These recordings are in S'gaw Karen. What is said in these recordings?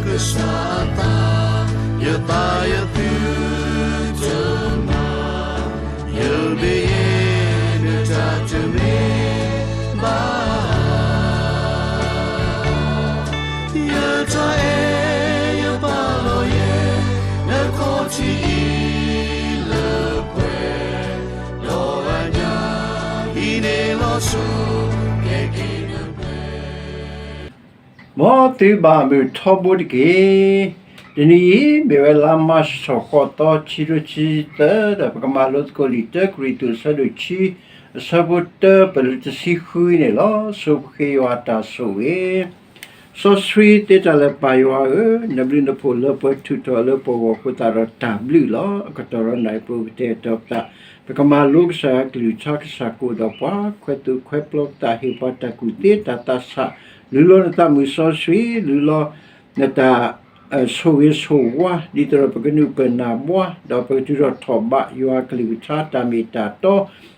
ကစၢ်အသး, ယသးယသုတမၤ, ယမ့ၢ်ယဲ နတၢ်တမ့ၢ်ဘၣ် ယတၢ်အဲၣ်ယပာ်လီၤယဲ နခီၣ်ထံးအံၤလၢပှဲၤ, ဒီးအညၣ်အံၤန့ၣ်လီၤစိၤ ကဲက့ၤလၢပှဲၤ မ်သုဘၣ်မုာ်ထီဘိတက့ၢ်. တနံၤအံၤ မ့ၢ်ဝဲလါမၢ်ၡး ဃိးသီ ခံကထိခံဆံသၢ ဒီးပကမၤလိသကိးလံာ်တၢကရံၣ်သူး အဆၢဒိၣ်ခံ အဆၢဖိတၢ ပလၢတဆံဃုန့ၣ်လီၤ. ဆိပဃ့ယွၤအတၢ်ဆိၣ်ဂ့ၤ စီဆှံသ့တၢ်လၢပၢ်ယွၤဧၢ, နဘျုးနဖှိၣ်လၢပှဲၤထူးထီၣ်လၢပဂီၢ်အဃိသတးဒီးတၢ်ဘျုးလီၤ. အကတီၢ်ဒီးနၣ်ရံၣ်ပူၤ ပတဲာ်တီၤပသး, ပကမၤလိကစၢ်ယွၤကလုၢ်ကထါ ကစၢ်ကအိၣ်ဒီးပှၤ, ခွဲးသူၣ်ခွဲးပျီပသး ဟ့ၣ်ပှၤတၢ်ကူၣ်သ့တၢ်သးဆး, လူလီၤနသးမုၢ်စီဆှံ, လူလီၤနတၢ် ဆိၣ်ဂ့ၤဆိၣ်ဝါ ဒ်သိးဒီးပကနုာ်ပၢၢ်နၢ်ဘှါ, ဒီးပကတုၤထီၣ်ထီၣ်ဘးယွၤကလုၢ်ကထါတၢ်မ့ၢ်တၢ်တီ,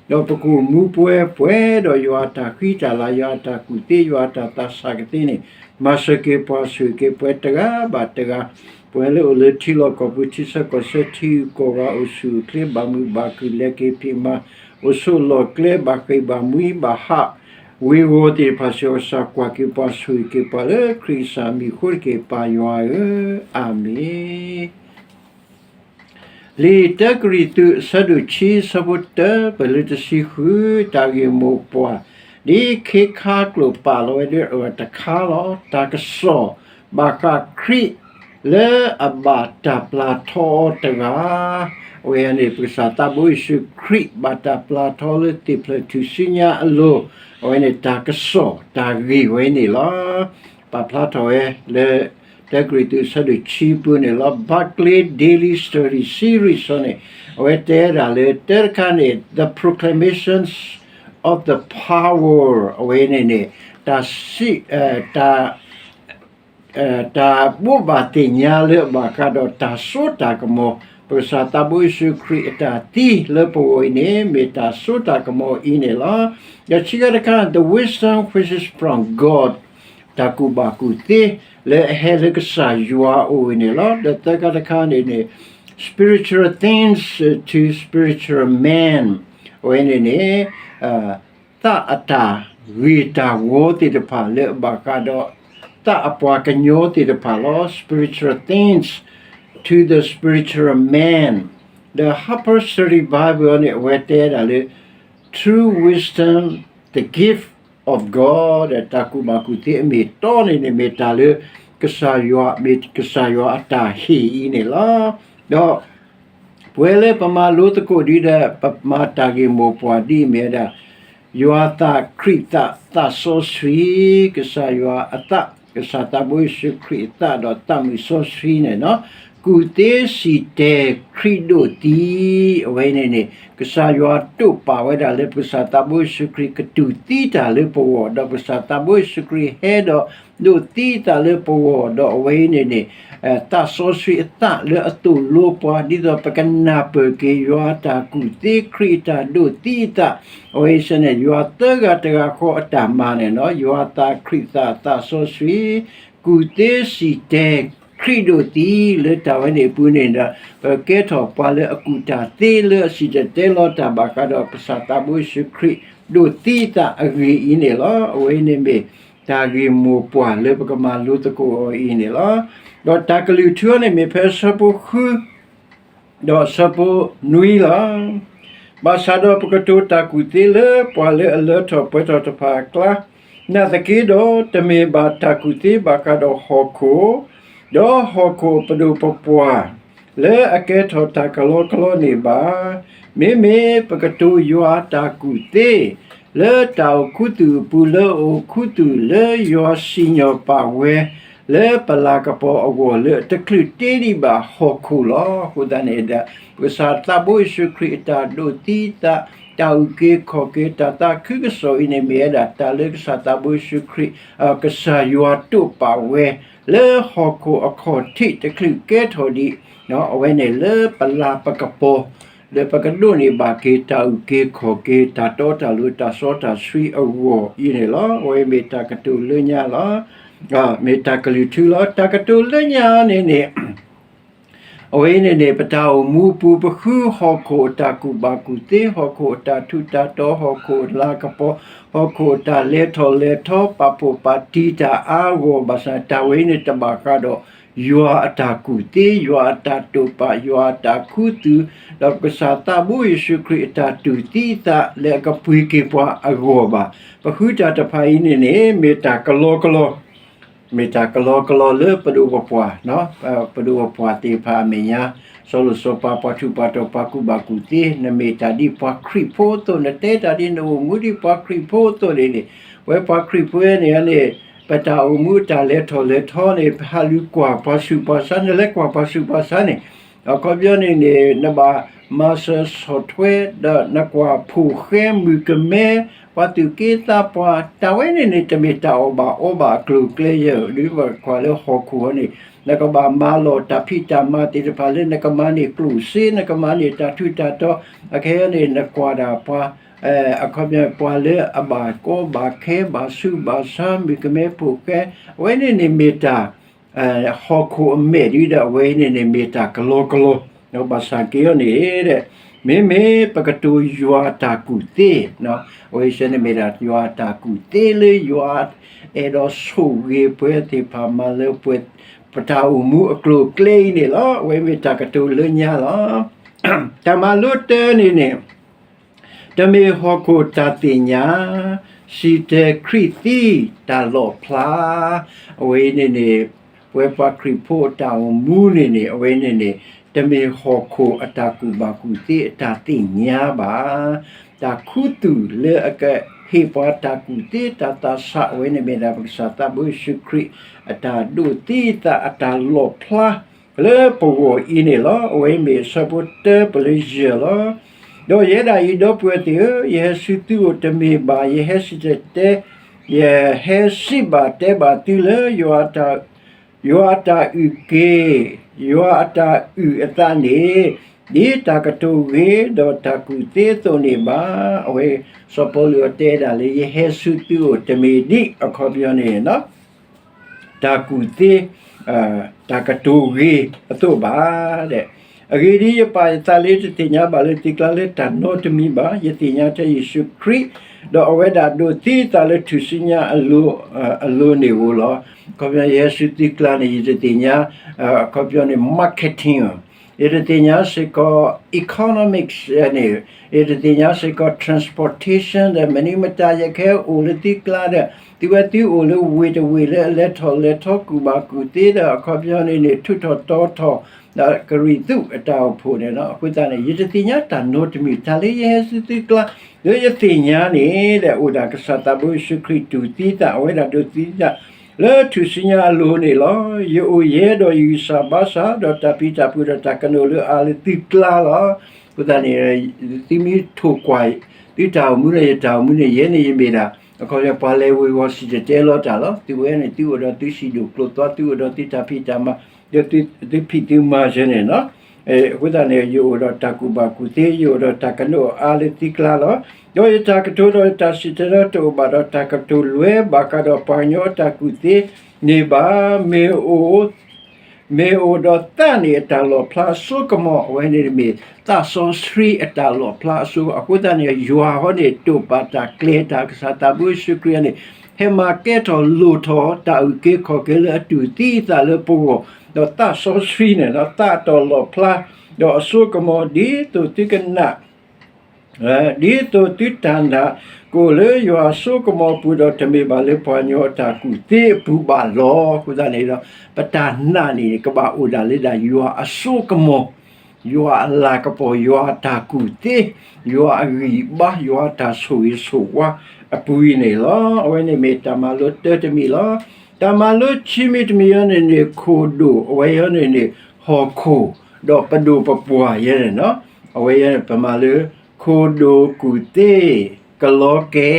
ဒီးပကအိၣ်မူပှဲၤပှဲၤဒီးယွၤအတၢ်ဃံတၢ်လၤ ယွၤအတၢ်ကူၣ်သ့ ယွၤအတၢ်သးဆးကသ့န့ၣ်, မၤစၢၤက့ၤပှၤဆိၣ်ဂ့ၤက့ၤပှၤတဂၤဘၣ်တဂၤ, ပှၤလၢအိၣ်လၢထံလီၢ်ကီၢ်ပူၤ ထံဆၢကီၢ်ဆၢ ထံဂုၤကီၢ်ဂၤအိၣ်ဆူၣ်အိၣ်ချ့ ဘၣ်မုာ်ဘၣ်ခုၣ် လဲၤက့ၤဖံးမၤ အိၣ်ဆိးလီၢ်ကျဲ ဘၣ်ဃ့ၢ်ဘၣ်မှံဘၣ်ဟး ဝ့ၤဝီၤသ့ၣ်တဖၣ် စၢၤကစၢ်ကွၢ်က့ၤပှၤ ဆိၣ်ဂ့ၤက့ၤပှၤလၢခရံာ်ကစၢ်မံၤအဃိတက့ၢ် ပၢ်ယွၤဧၢ, အၤမ့ၣ်. လံာ်တၢကရံၣ်သူး အဆၢဒိၣ်ခံ အဆၢဖိတၢ ပလၢတဆံဃု, တၢ်ဂ့ၢ်မိၢ်ပှၢ် ဒ်ခ့ခါကျိာ်ပာ်လီၤဝဲဒၣ်တခါလီၤ. တၢ်ကစီၣ် ဘၣ်ဃးခရံာ် လၢအဘၣ်တၢ်ပျၢ်ထီအီၤတဂၤ အဝဲန့ၣ် ပကစၢ်သးဘိယ့ၣ်ၡူးခရံာ် ဘၣ်တၢ်ပျၢ်ထီလၢသ့ၣ်ဖျၢၣ်ထူၣ်စုညါအလိၤ, အဝဲန့ၣ်တၢ်ကစီၣ်တၢ်ဂ့ၢ်ဝဲန့ၣ်လီၤ. ပာ်ဖျါထီၣ်ဝဲလၢ တၢကရံၣ်သူး အဆၢဒိၣ်ခံပူၤန့ၣ်လီၤ. Barclay Daily Study Series န့ၣ် အဝဲတဲဒၣ်လၢ တၢတခါန့ၣ် The Proclamations of the Power အဝဲန့ၣ်န့ၣ် တၢ်စံး တၢ် တၢ်ဘိးဘၣ်သ့ၣ်ညါလၢအဘၣ်ဃးဒီးတၢ်စိတၢ်ကမီၤ, ပကစၢ်သးဘိယ့ၣ်ၡူးခရံာ်အတၢ်သံလၢပဂီၢ်အံၤန့ၣ် မ့ၢ်တၢ်စိတၢ်ကမီၤအံၤန့ၣ်လီၤ. ဒီးခံခါတခါ The Wisdom Which Is From God တၢ်ကူၣ်ဘၣ်ကူၣ်သ့ လၢအဟဲလၢကစၢ်ယွၤအအိၣ်န့ၣ်လီၤ. ဒီးသၢခါတခါန့ၣ်န့ၣ် Spiritual Things to Spiritual Man အဝဲန့ၣ်န့ၣ် သးအတၢ်ဂ့ၤတၢ်ဝီသ့ၣ်တဖၣ်လၢအဘၣ်ဃးဒီး သးအပှၤကညီသ့ၣ်တဖၣ်လီၤ. Spiritual things to the spiritual man. The Harper's Study Bible န့ၣ် အဝဲတဲဒၣ်လၢ True wisdom, the gift of God တၢ်ကူၣ်ဘၣ်ကူၣ်သ့အမ့ၢ်အတီန့ၣ်န့ၣ် မ့ၢ်တၢ်လၢ ကစၢ်ယွၤ မ့ၢ်ကစၢ်ယွၤအတၢ်ဟ့ၣ်အံၤန့ၣ်လီၤ. ဒီး ပဝဲလၢပမၤလိသကိးဒ်ဒီး ပမၤတၢ်ဂ့ၢ်မိၢ်ပှၢ်ဒ်အံၤမ့ၢ်ဝဲဒၣ် ယွၤသး ခရံာ်သး သးစီဆှံ, ကစၢ်ယွၤအသး, ကစၢ်သးဘိယ့ၣ်ၡူးခရံာ်အသး ဒီးသးမုၢ်စီဆှံန့ၣ်လီၤ. ကူၣ်သ့စံၣ်တဲၤခရံာ်ဒိးသံ, အဝဲန့ၣ်န့ၣ် ကစၢ်ယွၤတိာ်ပာ်ဝဲဒၣ်လၢ ပကစၢ်သးဘိယ့ၣ်ၡူးခရံာ်ကတူၢ်သံတၢ်လၢပဂီၢ်, ဒီးပကစၢ်သးဘိယ့ၣ်ၡူးခရံာ်ဟဲဒီး ဒိးသံအသးလၢပဂီၢ်, ဒီးအဝဲအံၤန့ၣ်န့ၣ် သးစီဆှံအသးလၢအသိၣ်လိပှၤ ဒ်သိးပကနၢ်ပၢၢ်က့ၤ ယွၤအတၢ်ကူၣ်သ့ ခရံာ်အတၢ်ဒိးသံအသး, အဝဲအံၤစ့ၢ်န့ၣ် ယွၤသၢဂၤတဂၤဃီအတၢ်မၤန့ၣ်လီၤ. ယွၤသး ခရံာ်သး သးစီဆှံ ကူၣ်သ့စံၣ်တဲၤ ခရံာ်ဒိးသံ လၢတၢ်ဝဲန့ၣ်အပူၤန့ၣ်ဒီး ပကဲထီၣ်ပှၤလၢအကူၣ်တၢ်သ့လၢအစံၣ်တဲၤတဲလီၤတၢ်ဘၣ်ဃးဒီး ကစၢ်သးဘိယ့ၣ်ၡူးခရံာ် ဒိးသံအသးအဂ့ၢ်အံၤန့ၣ်လီၤ. အဝဲအံၤန့ၣ်မ့ၢ်တၢ်ဂ့ၢ်မိၢ်ပှၢ်လၢပကမၤလိသကိးအီၤအံၤန့ၣ်လီၤ. ဒီးတၢ်ကလုၢ်ထူန့ၣ်မ့ၢ်ဖဲအဆၢဖိဃု ဒီးအဆၢဖိနွံလီၤ. ဘၣ်ဆၣ်ဒီးပကတိၤတၢ်ကူၣ်သ့လၢပှၤလၢအလၢထီၣ်ပှဲၤထီၣ်တဖၣ်အကျါ, နာ်သက့ဒီး, တမ့ၢ်ဘၣ်တၢ်ကူၣ်သ့ဘၣ်ဃးဒီးဟီၣ်ခိၣ်, ဒီးဟီၣ်ခိၣ်အပဒိၣ်ပပှၢ် လၢအကဲထီၣ်တၢ်ကလီကလီန့ၣ်ဘၣ်. မ့မ့ၢ်ပကတိၤယွၤအတၢ်ကူၣ်သ့ လၢတၢ်အိၣ်ခူသူၣ်အပူၤ လၢအအိၣ်ခူသူၣ်လၢယွၤစံၣ်ညီၣ်ပာ်ဝဲ လၢပလၤကပီၤအဂီၢ် လၢအတချုးတ့ဒံးဘၣ်ဟီၣ်ခိၣ်လီၤ. အဃိသတးန့ၣ်ဒီး ပကစၢ်သးဘိယ့ၣ်ၡူးခရံာ်အတၢ်ဒိးသံအသး, တၢ်အုၣ်က့ၤခီၣ်က့ၤ တၢ်သးခုကစီၣ်အံၤန့ၣ် မ့ၢ်ဝဲဒၣ်တၢ်လၢကစၢ်သးဘိယ့ၣ်ၡူးခရံာ် ကစၢ်ယွၤတိာ်ပာ်ဝဲ လၢဟီၣ်ခိၣ်အခီၣ်ထံးတချုးကဲထီၣ်ဒံး, အဝဲန့ၣ်လၢပလၤပကပီၤ လၢပကဒိးန့ၢ်ဘၣ်က့ၤ တၢ်အုၣ်က့ၤခီၣ်က့ၤ တၢ်တီတၢ်လိၤ တၢ်စီတၢ်ဆှံအဂီၢ်အံၤန့ၣ်လီၤ. အဝဲမ့ၢ်တၢ်ကတိၤလၢညါလီၤ. မ့ၢ်တၢ်ကလုၢ်ထူလီၤ. တၢ်ကတိၤလၢညါန့ၣ်န့ၣ် အဝဲအံၤန့ၣ်န့ၣ် ပတၢ်အိၣ်မူပူၤ ပဃုဟီၣ်ခိၣ်အတၢ်ကူၣ်ဘၣ်ကူၣ်သ့, ဟီၣ်ခိၣ်အတၢ်ထူးတၢ်တီၤ, ဟီၣ်ခိၣ်အလၤကပီၤ, ဟီၣ်ခိၣ်အတၢ်လဲၤထီၣ်လဲၤထီ, ပာ်ဖှိၣ်ပာ်တံၢ်တၢ်အါဂီၢ်, ဘၣ်ဆၣ်တၢ်ဝဲအံၤန့ၣ် တဘၣ်ဃးဒီးယွၤအတၢ်ကူၣ်သ့, ယွၤအတၢ်တိာ်ပာ်, ယွၤအတၢ်ခူသူၣ်, ဒီးပကစၢ်သးဘိယ့ၣ်ၡူးခရံာ်အတၢ်တူၢ်သံအသးလၢအကပှ့ၤက့ၤပှၤအဂီၢ်ဘၣ်. ပဃုတၢ်တဖၣ်အံၤန့ၣ်န့ၣ် မ့ၢ်တၢ်ကလီကလီ မ့ၢ်တၢ်ကလီကလီလၢပဒိၣ်ပပှၢ်, ပဒိၣ်ပပှၢ်သ့ၣ်တဖၣ်အမဲာ်ညါ, စီၤလိၤစီၤပၤ ပှၤထူးပှၤတီၤ ပှၤကူၣ်ဘၣ်ကူၣ်သ့, နမ့ၢ်တၢ်ဒ်ပှၤခရံာ်ဖိအသိး, နတဲတၢ်ဒ်နအိၣ်မူဒ်ပှၤခရံာ်ဖိအသိးန့ၣ်န့ၣ်, ဝဲပှၤခရံာ်ဖိန့ၣ်န့ၣ် ပတၢ်အိၣ်မူအတၢ်လဲၤထီၣ်လဲၤထီန့ၣ် ပဟးလူၤကွၢ်ပှၤဆူးပှၤဆါ, နလဲၤကွၢ်ပှၤဆူးပှၤဆါန့ၣ် အခီပညီန့ၣ်န့ၣ် နဘၣ်မၤစၢၤဆီၣ်ထွဲ ဒီးနကွၢ်ဖိၣ်ဃဲမုၣ်ကမဲ, ပှၤသူၣ်က့သးပှၢ်, တၢ်ဝဲန့ၣ်န့ၣ် တမ့ၢ်တၢ်အီၣ်ဘၣ်အီဘၣ်အကျိၤအကျဲယဲၢ်, ဒ်ပကွၢ်လၢဟီၣ်ခိၣ်အံၤန့ၣ် နကဘၣ်မၤလီၤတၢ်ဖံးတၢ်မၤသ့ၣ်တဖၣ်လၢ နကမၤန့ၢ်ကျိၣ်စ့, နကမၤန့ၢ်တၢ်ထူးတၢ်တီၤ, အခဲအံၤန့ၣ် နကွၢ်ဒၣ်ပှၤ အခီပညီ ပှၤလၢအဘၣ်ကီဘၣ်ခဲ ဘၣ်ဆူးဘၣ်ဆါ မုၣ်ကမဲဖိၣ်ဃဲ, အဝဲန့ၣ်န့ၣ်မ့ၢ်တၢ် ဟီၣ်ခိၣ်အမဲာ်ဒ်ဒီး အဝဲအံၤန့ၣ်န့ၣ် မ့ၢ်တၢ်ကလီကလီ, ဘၣ်ဆၣ်က့ၤအီၤန့ၣ် မ့မ့ၢ်ပကတိၤယွၤအတၢ်ကူၣ်သ့, အဝဲစ့ၢ်န့ၣ်မ့ၢ်ဒၣ်ယွၤအတၢ်ကူၣ်သ့လၢယွၤအဲၣ်ဒိးဆိၣ်ဂ့ၤပှၤသ့ၣ်တဖၣ်မၤလၢပှဲၤ ပတၢ်အိၣ်မူအကျိၤအကျဲအံၤန့ၣ်လီၤ. အဝဲမ့ၢ်တၢ်ကတိၤလၢညါလီၤ. တၢ်မၤလိတၢန့ၣ်န့ၣ် တမ့ၢ်ဟီၣ်ခိၣ်တၢ်သ့ၣ်ညါ, စံၣ်တဲၤခရံာ်သံတၢ်လီၣ်ဖျါ, အဝဲအံၤန့ၣ်န့ၣ် ပဝဲပှၤခရံာ်ဖိအတၢ်အိၣ်မူန့ၣ်န့ၣ် အဝဲန့ၣ်န့ၣ် တမ့ၢ်ဟီၣ်ခိၣ်အတၢ်ကူၣ်ဘၣ်ကူၣ်သ့အတၢ်သ့ၣ်ညါဘၣ်. တၢ်ခူသူၣ်လၢအကဟ့ၣ်ပှၤတၢ်ကူၣ်သ့တၢ်သးဆး အဝဲန့ၣ်မ့ၢ်ဒၣ်ပကစၢ်သးဘိယ့ၣ်ၡူးခရံာ် အတၢ်ဒိးသံအသးအတၢ်လီၣ်ဖျါ လၢပဂီၢ်အံၤန့ၣ်လီၤ. အဝဲမ့ၢ်အဆၢဖိတၢပလၢယဲၢ်လီၤ. ဒီးယဲဒၣ်အံၤ ဒီပုၢ်ဝဲၢ်သ့ၣ်ဧၢ, ယဟဲဆူသုအိၣ်တမ့ၢ်ဘၣ်, ယဟဲစံၣ်တဲၤတဲ, ယဟဲစံးဘၣ်တဲဘၣ်သုလၢ ယွၤအတၢ်အုၣ်က့ၤ, ယွၤအတၢ်အုၣ်အသးန့ၣ် ဒ်တၢ်ကတိၤဂ့ၤဒီးတၢ်ကူၣ်သ့အသိးန့ၣ်ဘၣ်. အဝဲ စီၤပီလူးအတဲဒၣ်လၢ ယဟဲဆူသုအိၣ်တမ့ၢ်ဒ် အခီပညီန့ၣ် တၢ်ကူၣ်သ့, တၢ်ကတိၤဂ့ၤအသိးဘၣ်. အဂ့ၢ်ဒ်အံၤ, ယပာ်ယသးလၢယတသ့ၣ်ညါဘၣ်လၢသုကျါလၢတၢ်နီတမံၤဘၣ်. ယသ့ၣ်ညါထဲယ့ၣ်ၡူးခရံာ်, ဒီးအဝဲဒၣ်ဒိးသံအသးလၢထူၣ်စုညါအလိၤန့ၣ်ဧိၤလီၤ. အခီပညီ ယဟဲဆူသုကျါန့ၣ် ယတသ့ၣ်ညါ, အခီပညီန့ၣ် marketing ယတသ့ၣ်ညါစ့ၢ်ကီး economics န့ၣ်, ယတသ့ၣ်ညါစ့ၢ်ကီး transportation ဒီး မနုၤမတၤ ယကဟဲအိၣ်လၢသုကျါဒီး သုဝဲသုအိၣ်လၢဝ့ၢ်တဝ့ၢ်လၢအလဲၤထီၣ်လဲၤထီ ကူၣ်ဘၣ်ကူၣ်သ့ဒီး အခီပညီန့ၣ်န့ၣ် ထူးထီၣ်တီၤထီၣ် ဒီးကရံၣ်သူးအတၢ်အိၣ်ဖှိၣ်န့ၣ်လီၤ. အဃိသတးန့ၣ် ယတသ့ၣ်ညါတၢ်နီတမံၤ တၢ်လၢယဟဲဆူသုကျါ လၢယသ့ၣ်ညါန့ၣ်ဒီး အိၣ်ဒၣ်ကစၢ်သးဘိယ့ၣ်ၡူးခရံာ်တူၢ်သံသး အဝဲဒၣ်ဒိးသံသး လၢထူၣ်စုညါအလိၤန့ၣ်လီၤ. ယအိၣ်ယဲဒီးယဂံၢ်စၢ်ဘါစၢ် ဒီးတၢ်ပျံၤတၢ်ဖုးဒီးတၢ်ကနိးလၢအအါလၢသုကျါလီၤ. အဃိသတးန့ၣ် သုမ့ၢ်ထိၣ်ကွၢ် သုတၢ်အိၣ်မူဒီးယတၢ်အိၣ်မူန့ၣ် ယဲန့ၣ်ယမ့ၢ်ဒၣ် အခီပညီ ပှၤလဲၤဝ့ၤဝီၤစံၣ်တဲၤတဲလီၤတၢ်လီၤ. သုဝဲန့ၣ် သုအိၣ်ဒီးသုစံၣ်ဒိၣ်ကျိၤသွါ သုအိၣ်ဒီးသုတၢ်ဖံးတၢ်မၤ ဒီးသုဖံးသုမၤယဲန့ၣ်လီၤ. အဃိသတးန့ၣ် ယအိၣ်ဒီးတၢ်ကူၣ်ဘၣ်ကူၣ်သ့ ယအိၣ်ဒီးတၢ်ကနိးအါလၢသုကျါလီၤ. ဒီးယတၢ်ကတိၤဒီးယတၢ်စံၣ်တဲၤတဲလီၤ တအိၣ်ဘၣ်ဒီးတၢ်ကတိၤလွဲဘၣ်ဃးဒီးပှၤကညီအတၢ်ကူၣ်သ့န့ၣ်ဘၣ်. မ့ၢ်အိၣ် မ့ၢ်အိၣ်ဒီးသးန့ၣ်အတၢ်လီၣ်ဖျါအစိကမီၤ အဝဲန့ၣ်မ့ၢ်သးစီဆှံအတၢ်လီၣ်ဖျါအစိ. အဃိသတးန့ၣ် ယွၤဟီန့ၣ် တိာ်ပာ်တၢ်ကျဲၤတၢ် ကစၢ်သးဘိယ့ၣ်ၡူးခရံာ်န့ၣ် ဟဲမၤကဲထီၣ်လိၣ်ထီၣ်တၢ်အုၣ်က့ၤခီၣ်က့ၤလၢအတူၢ်သံအသးလၢပဂီၢ် ဒီးသးစီဆှံန့ၣ် သးအတၢ်လီၣ်ဖျါ ဒီးအစိကမီၤ ဒ်သိးသုကနၣ် ဒ်သိးသုတၢ်နာ် ကအိၣ်လၢယွၤအစိကမီၤအပူၤ ဒီးတမ့ၢ်ဘၣ်လၢပှၤကညီအတၢ်ကူၣ်သ့အပူၤဘၣ်လီၤ. အဃိသတးန့ၣ်ဒီး ပတၢ်နာ်န့ၣ် ကဘၣ်အိၣ်ဒၣ်လၢဒၣ်ယွၤအစိကမီၤ, ယွၤအလၤကပီၤ, ယွၤအတၢ်ကူၣ်သ့, ယွၤအဂံၢ်အဘါ, ယွၤအတၢ်ဆိၣ်ဂ့ၤဆိၣ်ဝါအပူၤအံၤန့ၣ်လီၤ. အဝဲန့ၣ်မ့ၢ်တၢ်မၤလိတၢတမံၤလီၤ. တၢ်မၤလိခံမံၤတမံၤအံၤန့ၣ်န့ၣ် ခိၣ်ဒိၣ် အဝဲအံၤန့ၣ်န့ၣ် ဟီၣ်ခိၣ် ဒီးပဒိၣ်ပပှၢ်ယဲန့ၣ်လီၤ. အဝဲအံၤန့ၣ် ပမၤလၢ ခိၣ်ဒိၣ်ကူၣ်သ့, ကလီကဲ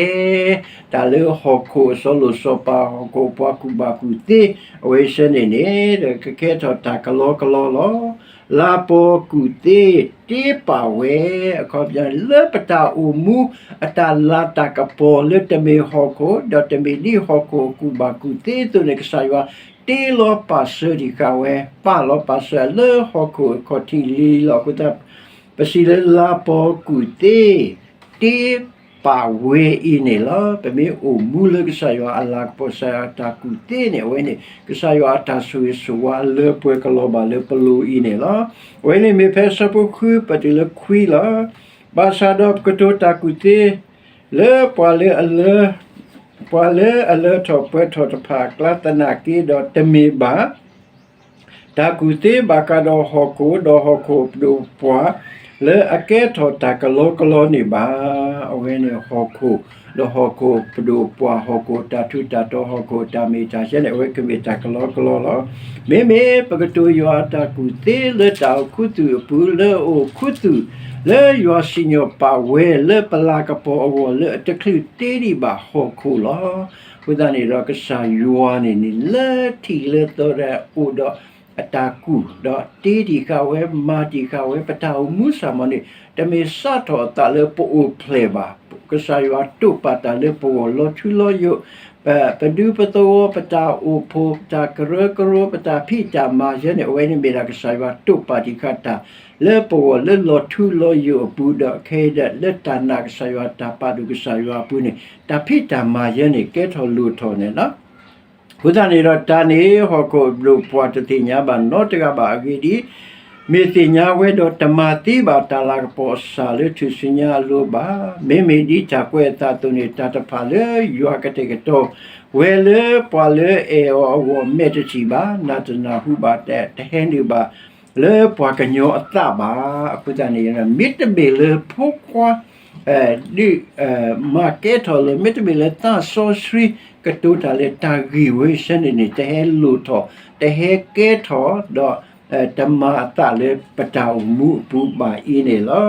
တၢ်လၢဟီၣ်ခိၣ်အစီၤလိၣ်စီၤပၤ ဟီၣ်ခိၣ်ပှၤကူၣ်ဘၣ်ကူၣ်သ့ အဝဲဆဲန့ၣ်န့ၣ် ဒီးကကဲထီၣ်တၢ်ကလီကလီလီၤ. လၤပီၤကူၣ်သ့တ့ပာ်ဝဲ, အခီပညီ လၢပတၢ်အိၣ်မူအတၢ်လၤတၢ်ကပီၤလၢတမ့ၢ်ဟီၣ်ခိၣ် ဒီးတမ့ၢ်ဒ်ဟီၣ်ခိၣ်အကူၣ်ဘၣ်ကူၣ်သ့အသိးန့ၣ် ကစၢ်ယွၤတ့လီၤပာ်စၢၤတံၢ်ဃာ်ဝဲ, ပာ်လီၤပာ်စၢၤလၢဟီၣ်ခိၣ်အခီၣ်ထံးလံလီၤ. အဃိသတး ပစံးလၢလၤပီၤကူၣ်သ့ တ့ပာ်ဝဲအံၤန့ၣ်လီၤ. ပမ့ၢ်အိၣ်မူလၢကစၢ်ယွၤအလၤကပီၤ ကစၢ်ယွၤအတၢ်ကူၣ်သ့န့ၣ် အဝဲန့ၣ် ကစၢ်ယွၤအတၢ်ဆိၣ်ဂ့ၤဆိၣ်ဝါအလၢပှဲၤကလီၤဘၣ်လၢပလိၤအံၤန့ၣ်လီၤ. အဝဲန့ၣ်မ့ၢ်ဖဲဆၢဖိဃု ပတုၤလၢခွံလီၤ. ဘၣ်ဆၣ်ဒီးပကတိၤတၢ်ကူၣ်သ့ လၢပှၤလၢအလၢ ပှၤလၢအလၢထီၣ်ပှဲၤထီၣ်တဖၣ်အကျါသနာ်က့ဒီး တမ့ၢ်ဘၣ် တၢ်ကူၣ်သ့ဘၣ်ဃးဒီးဟီၣ်ခိၣ် ဒီးဟီၣ်ခိၣ်ပဒိၣ်ပှၢ် လၢအကဲထီၣ်တၢ်ကလီကလီန့ၣ်ဘၣ်. အဝဲန့ၣ်ဟီၣ်ခိၣ် ဒီးဟီၣ်ခိၣ်ပဒိၣ်ပှၢ် ဟီၣ်ခိၣ်တၢ်ထူးတၢ်တီၤ ဟီၣ်ခိၣ်တၢ်မ့ၢ်တၢ်ဆဲန့ၣ် အဝဲကမ့ၢ်တၢ်ကလီကလီလီၤ. မ့မ့ၢ်ပကတိၤယွၤအတၢ်ကူၣ်သ့လၢတၢ်အိၣ်ခူသူၣ်အပူၤ လၢအအိၣ်ခူသူၣ် လၢယွၤစံၣ်ညီၣ်ပာ်ဝဲလၢပလၤကပီၤအဂီၢ် လၢအတချုးတ့ဒံးဘၣ်ဟီၣ်ခိၣ်လီၤ. အဃိသတးန့ၣ်ဒီး ကစၢ်ယွၤန့ၣ်န့ၣ် လၢထံးလၢသီဒၣ်အိၣ်ဒီးအတၢ်ကူၣ် ဒီးတ့တံၢ်ဃာ်ဝဲ မၤတံၢ်ဃာ်ဝဲ ပတၢ်အိၣ်မူစၢ်မီၤန့ၣ် တမ့ၢ်စးထီၣ်အသးလၢပအိၣ်ဖျဲၣ်ဘၣ်. ကစၢ်ယွၤတိာ်ပာ်တၢ်လၢပဂီၢ်လီၤထူလီၤယိာ် ပဒူပသဝီ ပတၢ်အိၣ်ဖှိၣ် ပတၢ်ကရၢကရိ ပတၢ်ဖံးတၢ်မၤယဲန့ၣ် အဝဲန့ၣ်မ့ၢ်ဒၣ်ကစၢ်ယွၤတိာ်ပာ်တံၢ်ဃာ်တၢ် လၢပဂီၢ်လၢလီၤထူလီၤယိာ်အပူၤ ဒီးခဲအံၤဒၣ်လၢတၢ်နာ်ကစၢ်ယွၤ တၢ်ပာ်ဒိၣ်ကစၢ်ယွၤအပူၤန့ၣ် တၢ်ဖံးတၢ်မၤယဲန့ၣ် ကဲထီၣ်လိၣ်ထီၣ်န့ၣ်လီၤ. အဃိသတးန့ၣ်ဒီး တၢ်န့ၣ်ဟီၣ်ခိၣ်အပဒိၣ်ပှၢ်တသ့ၣ်ညါဘၣ်နီတဂၤဘၣ်အဂ့ၢ်ဒ်အံၤ, မ့ၢ်သ့ၣ်ညါဝဲဒီးတမၤသ့ဘၣ်တၢ်လၤကပီၤအစၢ်လၢထူၣ်စုညါအလိၤဘၣ်. မ့မ့ၢ်ဒ်တၢ်ကွဲးအသးအသိးန့ၣ် တၢ်တဖၣ်လၢယွၤကတဲာ်ကတီၤဝဲလၢပှၤလၢအအဲၣ်အီၤအဂီၢ်မဲာ်တထံၣ်ဘၣ်, နၢ်တနၢ်ဟူဘၣ်, တဟဲနုာ်ဘၣ် လၢပှၤကညီအသးဘၣ်. အဃိသတးန့ၣ် မ့တမ့ၢ်လၢဖိခွါ ဒုး မၤကဲထီၣ်လၢ မ့တမ့ၢ်လၢသးစီဆှံကတိၤတၢ်လၢ တၢ်ဂ့ၢ်ဝဲဆၢန့ၣ်န့ၣ် တဟဲလိၣ်ထီၣ် တဟဲကဲထီၣ်ဒီး တမၤအသးလၢပတၢ်အိၣ်မူအပူၤဘၣ်အံၤန့ၣ်လီၤ.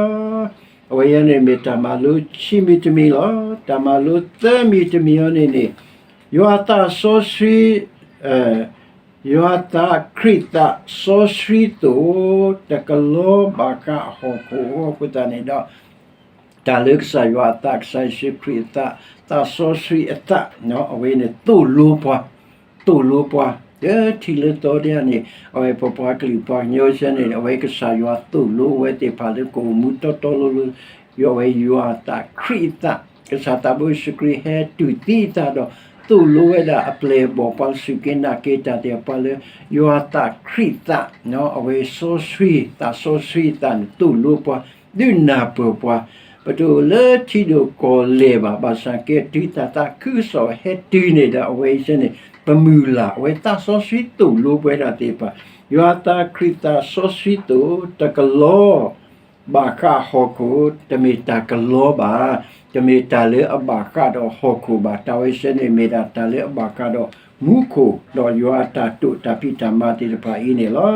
အဝဲအံၤန့ၣ်မ့ၢ်တၢ်မၤလိခံမံၤတမံၤလီၤ. တၢ်မၤလိသၢမံၤတမံၤအံၤန့ၣ်န့ၣ် ယွၤသးစီဆှံ ယွၤသးခရံာ်သးစီဆှံသိး တကလီဘၣ်ဃးဟီၣ်ခိၣ်အဃိသတးန့ၣ်ဒီး တၢ်လၢကစၢ်ယွၤအသး ကစၢ်ယ့ၣ်ၡူးခရံာ်အသး သးစီဆှံအသး အဝဲန့ၣ်သိၣ်လိပှၤ သိၣ်လိပှၤ လၢထံးလၢသီဒ်န့ၣ် အဝဲပပှၤကလုာ်ပှၤကညီဆၢန့ၣ် အဝဲကစၢ်ယွၤသိၣ်လိဝဲသ့ၣ်တဖၣ်လၢကအိၣ်မူတီတီလိၤလိၤ ယွၤဝဲယွၤအသးခရံာ်အသး ကစၢ်သးဘိယ့ၣ်ၡူးခရံာ်ဟဲတူၢ်သံအသးဒီး သိၣ်လိဝဲဒၣ်အပျဲၢ်အဘီၣ် ပှၤလၢစူၢ်က့ၤနာ်က့ၤတၢ်သ့ၣ်တဖၣ်လၢ ယွၤအသးခရံာ်အသး အဝဲစီဆှံ သးစီဆှံအသးန့ၣ် သိၣ်လိပှၤ ဒုးနၢ်ပၢၢ်ပှၤ ပတအိၣ်လၢထံဒိၣ်ကီၢ်လဲၢ်ဘၣ် ဘၣ်ဆၣ်ကဲတုၤတၢ်သးခုကစီၣ်ဟဲတုၤန့ၣ်ဒီး အဝဲအံၤဆၢန့ၣ် ပမုၢ်လၢ် အဝဲသးစီဆှံသိၣ်လိပှၤဒၣ်သ့ၣ်တဖၣ် ယွၤအသးခရံာ်သးစီဆှံသိး တကလီ ဘၣ်ဃးဟီၣ်ခိၣ် တမ့ၢ်တၢ်ကလီဘၣ်, တမ့ၢ်တၢ်လၢအဘၣ်ဃးဒီးဟီၣ်ခိၣ်ဘၣ်, တၢ်ဝဲဆၢန့ၣ်မ့ၢ်ဒၣ်တၢ်လၢအဘၣ်ဃးဒီးမူခိၣ် ဒီးယွၤအတၢ်တိာ်တၢ်ဖံးတၢ်မၤသ့ၣ်တဖၣ်အံၤန့ၣ်လီၤ.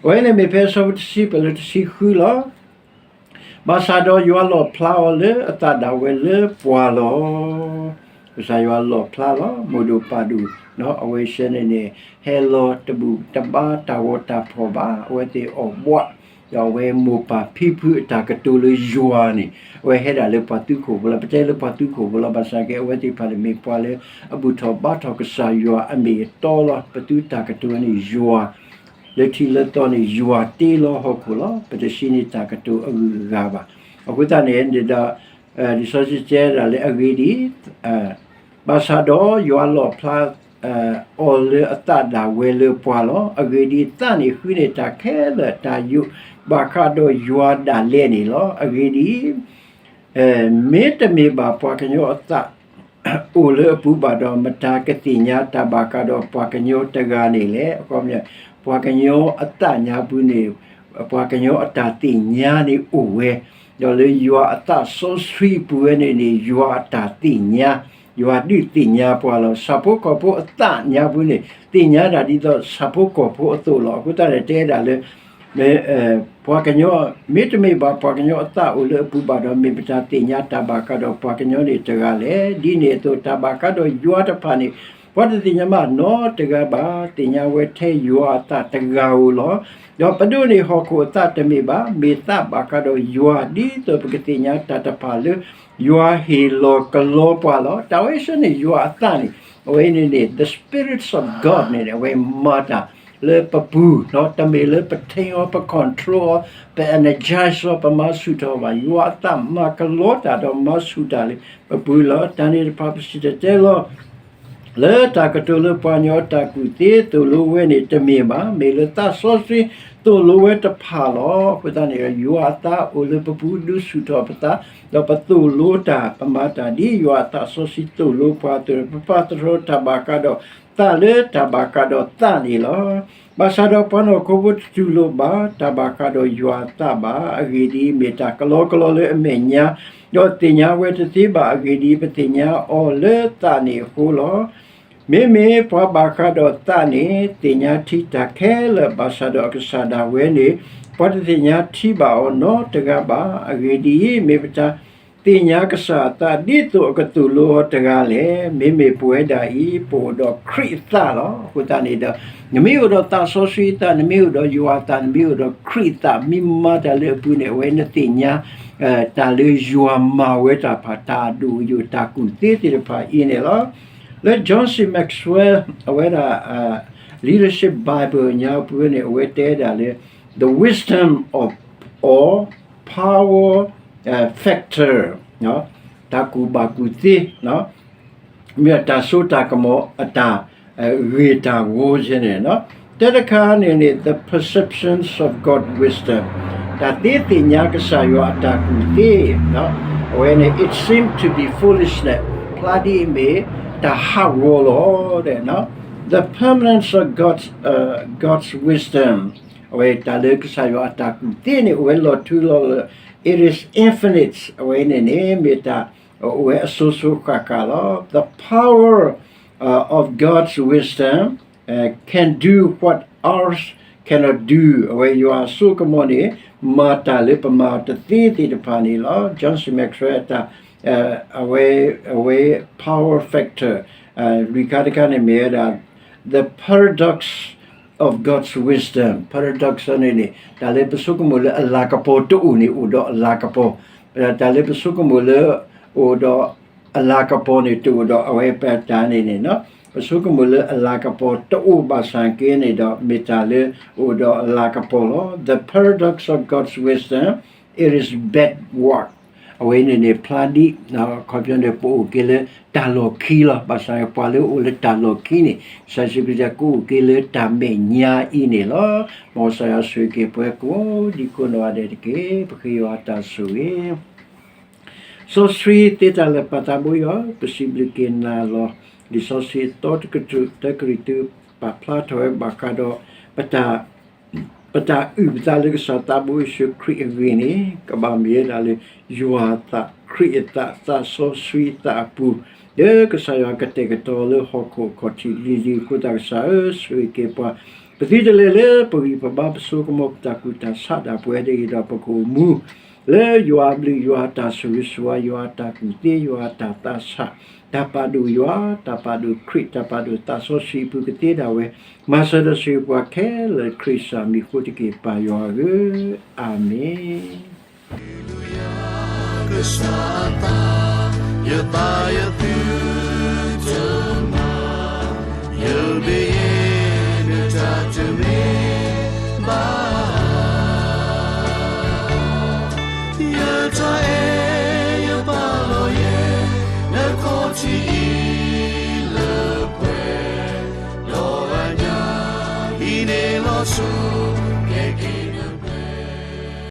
အဝဲန့ၣ်မ့ၢ်ဖဲဆၢဖိတဆံ ပလၢတဆံဃုလီၤ. ဘၣ်ဆၣ်ဒီးယွၤလီၣ်ဖျါအီၤလၢအသးဒၣ်ဝဲလၢပှၤလီၤ. ကစၢ်ယွၤလီၣ်ဖျါလီၤ မိၢ်ဒိၣ်ပၢ်ဒိၣ် အဝဲဆၢန့ၣ်န့ၣ် ဟဲလီၤတဘူၣ်တဘါတၢ်ဂီၤတၢ်ဖီၣ်ဘၣ်, အဝဲသ့ၣ်အီၣ်ဘှး, ဒီးအဝဲမိၢ်ပၢ်ဖံဖုအတၢ်ကတိၤလၢယွၤန့ၣ် အဝဲဟဲဒၣ်လၢပှၤသူခိၣ်ဖိလီၤ. ပတဲလၢပှၤသူခိၣ်ဖိလီၤ ဘၣ်ဆၣ်က့ အဝဲသ့ၣ်တဖၣ်န့ၣ်မ့ၢ်ပှၤလၢအဘူၣ်ထီၣ်ဘါထီၣ်ကစၢ်ယွၤအမ့ၢ်အတီလီၤ. ပသုတၢ်ကတိၤန့ၣ်ယွၤ လၢထံးလၢသီန့ၣ် ယွၤတ့လီၤဟီၣ်ခိၣ်လီၤ. ပတဆှံန့ၢ်တၢ်ကတိၤအဂုၤအဂၤဘၣ်. အဃိသတးန့ၣ်ဒီး လံာ်စီဆှံတဲဒၣ်လၢအဂ့ၢ်ဒ်အံၤ, ဘၣ်ဆၣ်ဒီးယွၤလီၣ်ဖျါ အီၤလၢအသးဒၣ်ဝဲလၢပှၤလီၤ. အဂ့ၢ်ဒ်အံၤ, သးန့ၣ်ဃုန့ၢ်တၢ်ခဲလၢာ်တၢ်ယိး ဘၣ်ဃးဒီးယွၤဒၣ်လဲာ်န့ၣ်လီၤ. အဂ့ၢ်ဒ်အံၤ, မ့တမ့ၢ်ဘၣ်ပှၤကညီအသး အိၣ်လၢအပူၤဘၣ်ဒီး မတၤကသ့ၣ်ညါတၢ်ဘၣ်ဃးဒီးပှၤကညီတဂၤန့ၣ်လဲၣ်. အခီပညီ ပှၤကညီအသးညါပူၤန့ၣ် ပှၤကညီအတၢ်သ့ၣ်ညါန့ၣ်အိၣ်ဝဲ, ဒီးလၢယွၤအသးစီဆှံပူၤဝဲန့ၣ်န့ၣ် ယွၤအတၢ်သ့ၣ်ညါ, ယွၤဒုးသ့ၣ်ညါပှၤလီၤ. ဆၣ်ဖိကီၢ်ဖိအသးညါပူၤန့ၣ် သ့ၣ်ညါဒၣ်ဒ်သိးဆၣ်ဖိကီၢ်ဖိအသိးလီၤ. အဃိသတးန့ၣ် တဲဒၣ်လၢ မ့ၢ် ပှၤကညီ မ့တမ့ၢ်ဘၣ်ပှၤကညီအသးအိၣ်လၢအပူၤဘၣ်ဒီး မ့ၢ်မတၤသ့ၣ်ညါတၢ်ဘၣ်ဃးဒီးပှၤကညီန့ၣ်တဂၤလဲၣ်. ဒ်န့ၣ်အသိး တၢ်ဘၣ်ဃးဒီးယွၤတဖၣ်န့ၣ် ပှၤတသ့ၣ်ညါဘၣ်နီတဂၤဘၣ်, သ့ၣ်ညါဝဲထဲယွၤအသးတဂၤဧိၤလီၤ. ဒီးပဒိးန့ၢ်ဟီၣ်ခိၣ်အသးတမ့ၢ်ဘၣ်, မ့ၢ်သးဘၣ်ဃးဒီးယွၤ ဒ်သိးပကသ့ၣ်ညါတၢ်တဖၣ်လၢ ယွၤဟ့ၣ်လီၤကလီပှၤလီၤ. တၢ်ဝဲဆၢန့ၣ် ယွၤအသးန့ၣ် အဝဲန့ၣ်န့ၣ် the spirits of God န့ၣ် အဝဲမၤတၢ်လၢပပူၤ, တမ့ၢ်လၢပထံအီၤ ပ control အီၤ, ပ energize အီၤ, ပမၤဆူၣ်ထီၣ်ဘၣ်. ယွၤအသးမၤကလီတၢ်ဒီးမၤဆူၣ်တၢ်လၢပပူၤလီၤ. တၢ်န့ၣ်တဖၣ်ပစံၣ်တဲၤတဲလီၤ လၢတၢ်ကတိၤလၢပှၤကညီတၢ်ကူၣ်သ့သိၣ်လိဝဲန့ၣ်တမ့ၢ်ဘၣ်, မ့ၢ်လၢသးစီဆှံသိၣ်လိဝဲတဖၣ်လီၤ. အဃိသတးန့ၣ် ယွၤအသးအိၣ်လၢပပူၤဒုးဆူၣ်ထီၣ်ပသး, ဒီးပသိၣ်လိတၢ် ပမၤတၢ်ဒ်ယွၤအသးစီဆှံသိၣ်လိပှၤအသိးန့ၣ် ပပာ်သတြီၤတၢ်ဘၣ်ဃးဒီးသးလၢတၢ်ဘၣ်ဃးဒီးသးန့ၣ်လီၤ. ဘၣ်ဆၣ်ဒီးပှၤနီၢ်ခိဖိတတူၢ်လိာ်ဘၣ်တၢ်ဘၣ်ဃးဒီးယွၤအသးဘၣ်. အဂ့ၢ်ဒ်အံၤ, မ့ၢ်တၢ်ကလီကလီလၢအမဲာ်ညါ, ဒီးသ့ၣ်ညါဝဲတသ့ဘၣ်. အဂ့ၢ်ဒ်အံၤ, ပသ့ၣ်ညါအီၤလၢသးန့ၣ်အဃိလီၤ. မ့မ့ၢ်ပှၤဘၣ်ဃးဒီးသးန့ၣ် သ့ၣ်ညါထံတၢ်ခဲလၢာ်ဘၣ်ဆၣ်ဒီးအကစၢ်ဒၣ်ဝဲန့ၣ် ပှၤတသ့ၣ်ညါထံဘၣ်အီၤနီတဂၤဘၣ်. အဂ့ၢ်ဒ်အံၤ, မ့ၢ်ပတၢ်သ့ၣ်ညါကစၢ်အသးဒ်သိးအကသိၣ်လိအီၤတဂၤလဲၣ်. မ့မ့ၢ်ပဝဲဒၣ်အံၤ ပအိၣ်ဒီးခရံာ်အသးလီၤ. အဃိသတးန့ၣ်ဒီး နမ့ၢ်အိၣ်ဒီးသးစီဆှံအသး, နမ့ၢ်အိၣ်ဒီးယွၤအသး, နမ့ၢ်အိၣ်ဒီးခရံာ်အသး, မ့ၢ်မၤတၢ်လၢအပူၤန့ၣ် အဝဲနသ့ၣ်ညါ တၢ်လၢယွၤမၤဝဲတၢ်တဖၣ်, တၢ်အဒိၣ်အယိာ် တၢ်ကူၣ်သ့သ့ၣ်တဖၣ်အံၤန့ၣ်လီၤ. လၢ John C Maxwell အဝဲဒၣ် Leadership Bible ညါပူၤန့ၣ် အဝဲတဲဒၣ်လၢ the wisdom of all power factor တၢ်ကူၣ်ဘၣ်ကူၣ်သ့ မ့ၢ်တၢ်စိတၢ်ကမီၤအတၢ်ဂ့ၢ်တၢ်ဝီယဲန့ၣ်, တၢ်တခါန့ၣ်န့ၣ် the perceptions of God's wisdom တၢ်သ့သ့ၣ်ညါကစၢ်ယွၤအတၢ်ကူၣ်သ့, အဝဲန့ၣ် it seems to be foolishness ဖျါဒ်အမ့ၢ်တၢ်ဟးဂီၤလီၤ. the permanence of God's, uh, God's wisdom အဝဲတၢ်လၢကစၢ်ယွၤအတၢ်ကူၣ်သ့န့ၣ် အိၣ်ဝဲလီၤထူလီၤလီၤ, it is infinite အဝဲန့ၣ်န့ၣ် မ့ၢ်တၢ် အိၣ်ဝဲအစိၤစိၤဃၣ်ဃၣ်လီၤ. The power uh, of God's wisdom uh, can do what ours cannot do. အဝဲယွၤအစိကမီၤန့ၣ် မၤတၢ်လၢပမၤတသ့သ့ၣ်တဖၣ်န့ၣ်လီၤ. John C Maxwell အတၢ် အဝဲ အဝဲ power factor လွံၢ်ခါတခါန့ၣ်မ့ၢ်ဝဲဒၣ် the paradox of God's wisdom. paradox န့ၣ်န့ၣ် တၢ်လၢပဆိကမိၣ်လၢအလၤကပီၤတအိၣ်န့ၣ် အိၣ်ဒီးအလၤကပီၤ, တၢ်လၢပဆိကမိၣ်လၢ အိၣ်ဒီးအလၤကပီၤန့ၣ် တအိၣ်ဒီးအဝဲပတၢ်န့ၣ်န့ၣ်, ပဆိကမိၣ်လၢအလၤကပီၤတအိၣ်ဘၣ်ဆၣ်က့န့ၣ်ဒီး မ့ၢ်တၢ်လၢအိၣ်ဒီးအလၤကပီၤလီၤ. The paradox of God's wisdom, it is bad work. အဝဲန့ၣ်န့ၣ် ဖျါဒ် အခီပညီန့ၣ် ပအိၣ်က့ၤလၢတၢ်လီၢ်ခံလီၤ. ဘၣ်ဆၣ်ပှၤလၢအိၣ်လၢတၢ်လီၢ်ခံန့ၣ် ကစၢ်ယ့ၣ်ၡူးခရံာ်ကအိၣ်က့ၤလၢတၢ်မဲာ်ညါအံၤန့ၣ်လီၤ. မ်ကစၢ်ယွၤဆိၣ်ဂ့ၤက့ၤပှၤကိးဒံကိးနီၢ်ဂၤဒဲးတက့ၢ်. ပဃ့ယွၤတၢ်ဆိၣ်ဂ့ၤ စီဆှံသ့တၢ်လၢာ်ပာ်သးဘိယွၤ, ပစံးဘျုးက့ၤနၤလီၤ. လံာ်စီဆှံအသီတကတြူၢ် တၢကရံၣ်သူး ပာ်ဖျါထီၣ်ဝဲဘၣ်ဃးဒီး ပတၢ် ပတၢ်အုၣ်ပသးလၢကစၢ်သးဘိယ့ၣ်ၡူးခရံာ်အဂ့ၢ်န့ၣ် ကဘၣ်မ့ၢ်ဝဲဒၣ်လၢ ယွၤအသး, ခရံာ်အသး, သးစီဆှံအသးအပူၤ, လၢကစၢ်ယွၤကတဲာ်ကတီၤလၢဟီၣ်ခိၣ်အခီၣ်ထံးလံၤလံၤအဃိသတး ကစၢ်ဧၢ, ဆိၣ်ဂ့ၤက့ၤပှၤ ပသုတလဲၤလၢပဂံၢ်ပဘါ ပဆိကမိၣ်ပတၢ်ကူၣ်တၢ်ဆးဒၣ်ပဝဲတဂ့ၤဒီး ပကအိၣ်မူ လၢယွၤအဘျုးယွၤအတၢ်ဆိၣ်ဂ့ၤဆိၣ်ဝါ ယွၤအတၢ်ကူၣ်သ့ ယွၤအတၢ်သးဆး တၢ်ပာ်ဒိၣ်ယွၤ တၢ်ပာ်ဒိၣ်ခရံာ် တၢ်ပာ်ဒိၣ်သးစီဆှံအပူၤကသ့ဒၣ်ဝဲ မၤစၢၤဒီးဆိၣ်ဂ့ၤပှၤခဲလၢာ်ခရံာ်ကစၢ်မံၤအဃိတက့ၢ် ပၢ်ယွၤဧၢ, အၤမ့ၣ်. ကစၢ်အသး, ယသးယသုတမၤ, ယမ့ၢ်ယဲနတၢ်တမ့ၢ်ဘၣ်, ယတၢ်အဲၣ်ယပာ်လီၤယဲ, နခီၣ်ထံးအံၤလၢပှဲၤ, ဒီးအညၣ်အံၤန့ၣ်လီၤဆီ, ကဲက့ၤ